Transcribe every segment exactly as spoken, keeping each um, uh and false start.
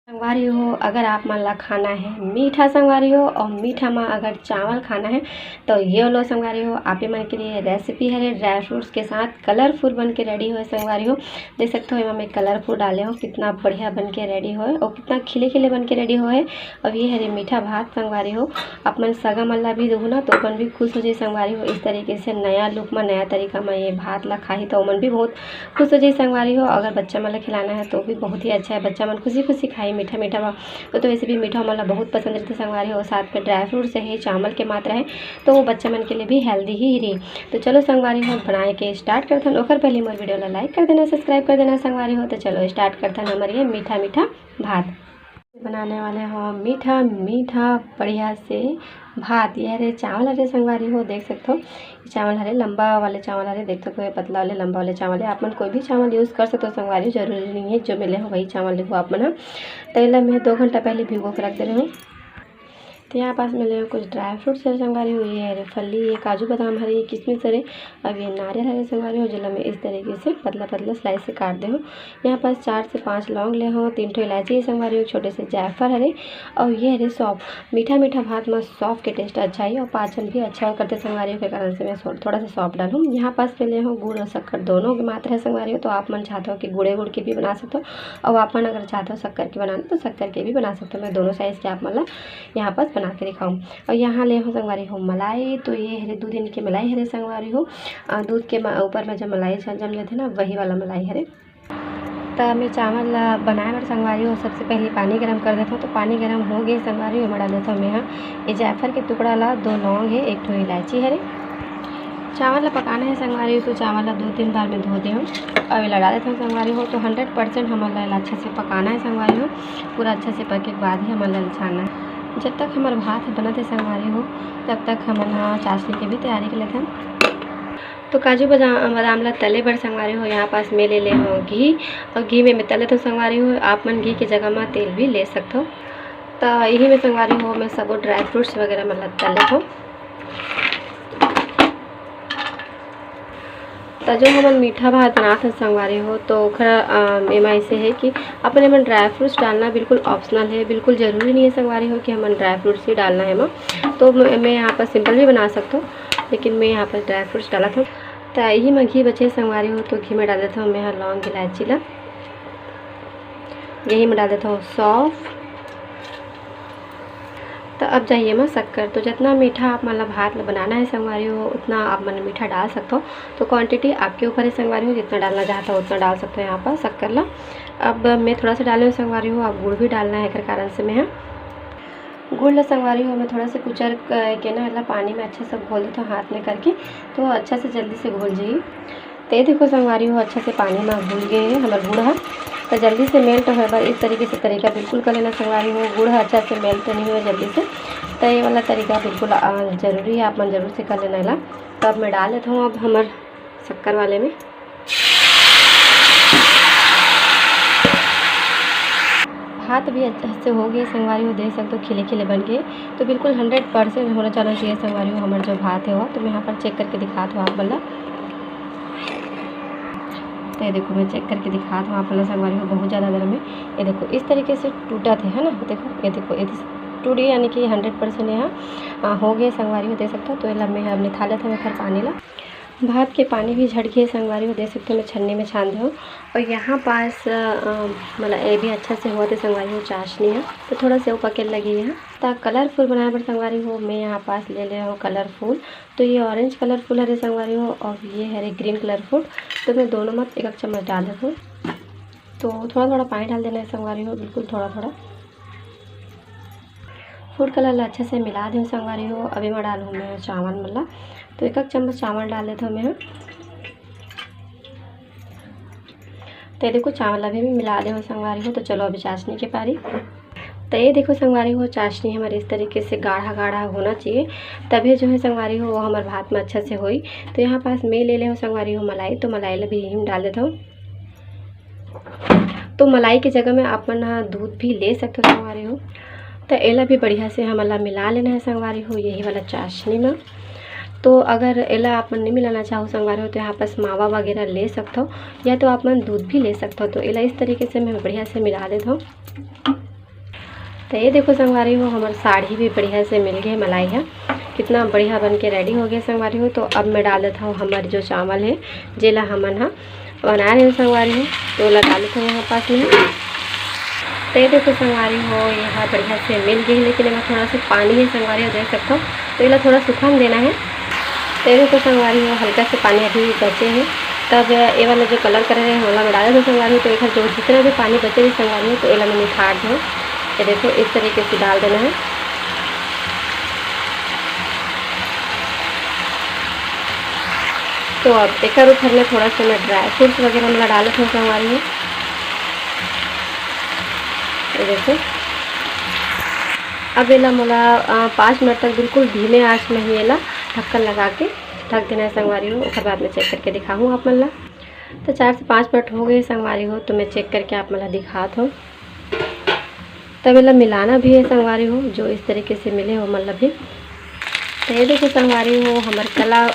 संगवारी हो, अगर आप मन ला खाना है मीठा संगवारी हो, और मीठा में अगर चावल खाना है, तो ये लो संगवारी हो, आप ही मन के लिए रेसिपी हरे ड्राई फ्रूट्स के साथ कलरफुल बन के रेडी होए संगवारी हो। देख सकते हो, एमा मैं कलरफुल डाले हो, कितना बढ़िया बन के रेडी होए और कितना खिले खिले बन के रेडी होए। अब ये हरे मीठा भात संगवारी हो, आप मन सगा मन ला भी देहू ना, तो ओमन भी खुश हो जाई संगवारी हो। इस तरीके से नया लुक में, नया तरीका में ये भात ला खाही, तो ओमन भी बहुत खुश हो जाई संगवारी हो। अगर बच्चा मन ला खिलाना है, तो भी बहुत ही अच्छा है, बच्चा मन खुशी खुशी खाही मीठा मीठा भात। वो तो वैसे भी मीठा मन ला बहुत पसंद रहिथे संगवारी हो, साथ में ड्राई फ्रूट्स है, चावल के मात्रा है, तो वो बच्चा मन के लिए भी हेल्दी ही रही। तो चलो संगवारी हो, बनाए के स्टार्ट करथन। ओकर पहले मोर वीडियो ला लाइक कर देना, सब्सक्राइब कर देना संगवारी हो। तो चलो स्टार्ट करथन हमर ये मीठा मीठा भात। बनाने वाले हो मीठा मीठा बढ़िया से भात। ये हरे चावल हरे संगवारी हो, देख सकते हो, ये चावल हरे लंबा वाले चावल हरे, देख सकते हो, ये पतला वाले, लंबा वाले चावल है। आप मन कोई भी चावल यूज़ कर सकते हो संगवारी हो, जरूरी नहीं है जो मिले हो वही चावल लेहू आप मन ह। तो एला मैं दो घंटा पहले भिगो के रख दे रहे हूँ। तो यहाँ पास में ले कुछ ड्राई फ्रूट्स हरे संगवारी हो, ये हरे फली, ये काजू बादाम हरे, ये किशमिश हरे, अब ये नारियल हरे संगवारी हो, जेला मैं इस तरीके से पतला पतला स्लाइस से काट दे हूँ। यहाँ पास चार से पाँच लौंग ले हो, तीन ठो इलायची हे संगवारी हो, एक छोटे से जायफल हरे, और ये हरे सौंफ। मीठा मीठा भात में सौंफ के टेस्ट अच्छा ही और पाचन भी अच्छा करथे संगवारी हो, के कारण से मैं सौ-, थोड़ा सा सौंफ डालूँ। यहाँ पास में ले हो गुड़ और शक्कर दोनों के मात्रा है संगवारी हो, तो आप मन चाहते हो कि गुड़े गुड़ के भी बना सकते हो, और आप मन अगर चाहते हो शक्कर के बनाना तो शक्कर के भी बना सकते हो। मैं दोनों साइज के आप मन ला यहाँ पास बना के दिखाऊँ। और यहाँ ले हो संगवारी हो मलाई, तो ये हरे दो दिन के मलाई हरे संगवारी हो, अ, दूध के म-, ऊपर में जो मलाई जम जम जाथे ना, वही वाला मलाई हरे। त मैं चावल ला बनाए बर संगवारी हो, सबसे पहले पानी गरम कर देथव। तो पानी गरम हो गए संगवारी हो, एमा डाल देथव मैं ह ये जायफल के टुकड़ा ला, दो लौंग है, एक ठो इलायची हरे। चावल ला पकाना है संगवारी हो, तो चावल ला दो तीन बार में धो दे हूँ। अब एला डाल देथव संगवारी हो। तो हंड्रेड परसेंट हमन ला एला अच्छा से पकाना है संगवारी हो, पूरा अच्छा से पके के बाद ही हमन ला छानना है। जब तक हमर भात ह बनत है संगवारी हो, तब तक हमन ह चाशनी के भी तैयारी कर लेथन। तो काजू बाजा-, बादाम ला तले बर संगवारी हो, यहाँ पास मैं ले ले हो घी, और घी में मैं तले तो संगवारी हो, आप मन घी के जगह में तेल भी ले सकथो। तो यही में संगवारी हो, मैं सबो ड्राई फ्रूट्स वगैरह मन ला तले हो। तो जो हमन मीठा भात बनात हन संगवारी हो, तो ओखर, अम, एमा ऐसे है कि अपन एमन ड्राई फ्रूट्स डालना बिल्कुल ऑप्शनल है, बिल्कुल ज़रूरी नहीं है संगवारी हो कि हमन ड्राई फ्रूट्स ही डालना है एमा। तो मैं, मैं यहाँ पर सिंपल भी बना सकता हूँ, लेकिन मैं यहाँ पर ड्राई फ्रूट्स डालत हूँ। तो यही में घी बचे संगवारी हो, तो घी में डाल देता हूँ मैं ह लौंग इलायची ला, यही में डाल देता हूँ सौंफ। तो अब जाइए मैं शक्कर, तो जितना मीठा आप मन ला भात ला बनाना है संगवारी हो, उतना आप मन मीठा डाल सकते हो। तो क्वांटिटी आपके ऊपर है संगवारी हो, जितना डालना चाहता हो उतना डाल सकते हो यहाँ पर शक्कर ला। अब मैं थोड़ा सा डाले हूँ संगवारी हो, आप गुड़ भी डालना है, एकर कारण से मैं ह गुड़ ला संगवारी हो, मैं थोड़ा सा कुचर क-, के ना, एला पानी में अच्छा से घोल देता हूँ हाथ में करके, तो अच्छा से जल्दी से घुल जाई। तो ये देखो संगवारी हो, अच्छा से पानी में घुल गए है हमर गुड़ ह। तो जल्दी से मेल्ट होए बर इस तरीके से तरीका बिल्कुल कर लेना संगवारी हो, गुड़ ह अच्छा से मेल्ट नहीं हुए जल्दी से। तो ये वाला तरीका बिल्कुल, अ, जरूरी है, आप मन जरूर से कर लेना एला। तो अब मैं डाल देता हूँ अब हमर शक्कर वाले में। भात भी अच्छा से हो गए संगवारी हो, देख सकते हो खिले खिले बन गए। तो बिल्कुल हंड्रेड परसेंट होना चाहना चाहिए संगवारी हो हमर जो भात है वो। तो मैं यहाँ पर चेक करके दिखात हूँ आप मन ला। तो ये देखो, मैं चेक करके दिखात हूँ आप मन ला संगवारी हो, बहुत ज़्यादा गर्म है। ये देखो इस तरीके से टूटत है, है ना, देखो ये देखो, ये टूटी, यानी कि हंड्रेड परसेंट यहाँ, आ, हो गए संगवारी हो, देख सकते हो। तो ये ला मैं अब निथालत हूँ फिर पानी ला। भात के पानी भी झड़ गए संगवारी हो, देख सकते हो मैं छन्नी में छान दे हूँ। और यहाँ पास, अ, मतलब ये भी अच्छा से हुआ थे संगवारी हो, चाशनी है तो थोड़ा से वो पके लगी है। त कलरफुल बनाए बर संगवारी हो, मैं यहाँ पास ले ले हूँ कलरफुल। तो ये ऑरेंज कलरफुल हरे संगवारी हो, और ये हरे ग्रीन कलरफुल। तो मैं दोनों में एक एक चम्मच डाल देती हूँ। तो थोड़ा थोड़ा पानी डाल देना है संगवारी हो, बिल्कुल थोड़ा थोड़ा। फूड कलर ला अच्छा से मिला देहूँ संगवारी हो। अभी मैं डालूँ मैं चावल मन ला, तो एक एक चम्मच चावल डाल देता हूँ मैं। तो ये देखो, चावल अभी भी मिला देहूँ संगवारी हो। तो चलो अभी चाशनी के पारी। तो ये देखो संगवारी हो, चाशनी हमारे इस तरीके से गाढ़ा गाढ़ा होना चाहिए, तभी जो है संगवारी हो वो हमारे भात में अच्छा से होई। तो यहाँ पास मैं ले ले हूँ संगवारी हो मलाई, तो मलाई ला भी यही में डाल देता हूँ। तो मलाई के जगह में आप मन ह दूध भी ले सकते हो संगवारी हो। तो एला भी बढ़िया से हमन ला मिला लेना है संगवारी हो, यही वाला चाशनी में। तो अगर एला आप मन नहीं मिलाना चाहो संगवारी हो, तो यहाँ पास मावा वगैरह ले सकते हो, या तो आप मन दूध भी ले सकते हो। तो एला इस तरीके से मैं बढ़िया से मिला देता हूँ। तो ये देखो संगवारी हो, हमर साड़ी भी बढ़िया से मिल गए, मलाई है कितना बढ़िया बन के रेडी हो गया संगवारी हो। तो अब मैं डाल देता हूँ हमर जो चावल है, जेला हमन हा बना रहे हो संगवारी हो, तो लगा लेते हैं यहाँ पास में। तो ये देखो संगवारी हो, यहाँ बढ़िया से मिल गई, लेकिन एमा थोड़ा सा पानी है संगवारी हो, देख सकते हो। तो एला थोड़ा सुखन देना है। तो ये देखो संगवारी हो, हल्का से पानी अभी बचे है। तब ये वाला जो कलर करे रहे, ओला में डाल दो संगवारी हो। तो एक जो जितना भी पानी बचे है संगवारी हो, तो एला मैं निथार दूँ। ये देखो, इस तरीके से डाल देना है। तो अब एक ऊपर में थोड़ा सा मैं ड्राई फ्रूट्स वगैरह में डालत हूँ संगवारी हो। ये देखो, अब एला मोला पाँच मिनट तक बिल्कुल धीमे आंच में ही एला ढक्कन लगा के ढक देना है संगवारी हो। ओकर बाद में चेक करके दिखाऊँ आप मन ला। तो चार से पाँच मिनट हो गए संगवारी हो, तो मैं चेक करके आप मन ला दिखात हूँ। तब एला मिलाना भी है संगवारी हो, जो इस तरीके से मिले हो मतलब भी। तो ये देखो संगवारी हो, हमर कला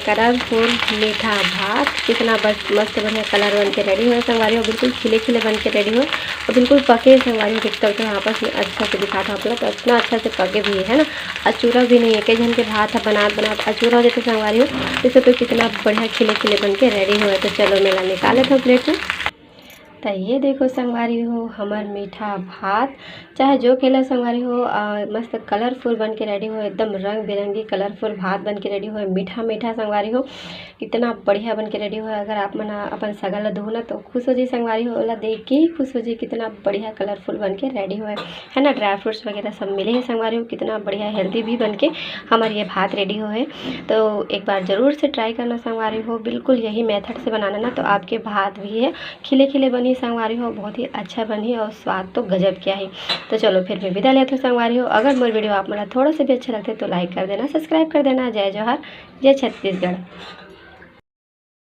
कलरफुल मीठा भात कितना बस मस्त बढ़िया कलर बन के रेडी हो संगवारी हो, बिल्कुल खिले खिले बन के रेडी हो और बिल्कुल पके संगवारी हो। देखते हो तो आपस में अच्छा से दिखाता हूँ आप लोग, तो इतना अच्छा से पके भी है ना, अचूरा भी नहीं है। कई जन के भात है बनात बनात अचूरा हो जाते संगवारी हो, जैसे तो कितना बढ़िया खिले खिले बन के रेडी हो। तो चलो मैं एला निकाल लेता हूँ प्लेट में। तो ये देखो संगवारी हो, हमर मीठा भात, चाहे जो खेला संगवारी हो, आ, मस्त कलरफुल बन के रेडी हो, एकदम रंग बिरंगी कलरफुल भात बन के रेडी हो, मीठा मीठा संगवारी हो, इतना बढ़िया बन के रेडी हो। अगर आप मन अपन सगा ला दो ना तो खुश हो जाई संगवारी हो, ओला देख के ही खुश हो जाई, कितना बढ़िया कलरफुल बन के रेडी हो है ना। ड्राई फ्रूट्स वगैरह सब मिले हैं संगवारी हो, कितना बढ़िया हेल्दी भी बन के हमारे ये भात रेडी हो है। तो एक बार ज़रूर से ट्राई करना संगवारी हो, बिल्कुल यही मेथड से बनाना ना, तो आपके भात भी है खिले खिले बनी संगवारी हो, बहुत ही अच्छा बनी और स्वाद तो गजब क्या ही। तो चलो फिर मैं विदा लेती हूँ संगवारी हो। अगर मोर वीडियो आप मन ला थोड़ा सा भी अच्छा लगता है तो लाइक कर देना, सब्सक्राइब कर देना। जय जोहार, जय छत्तीसगढ़।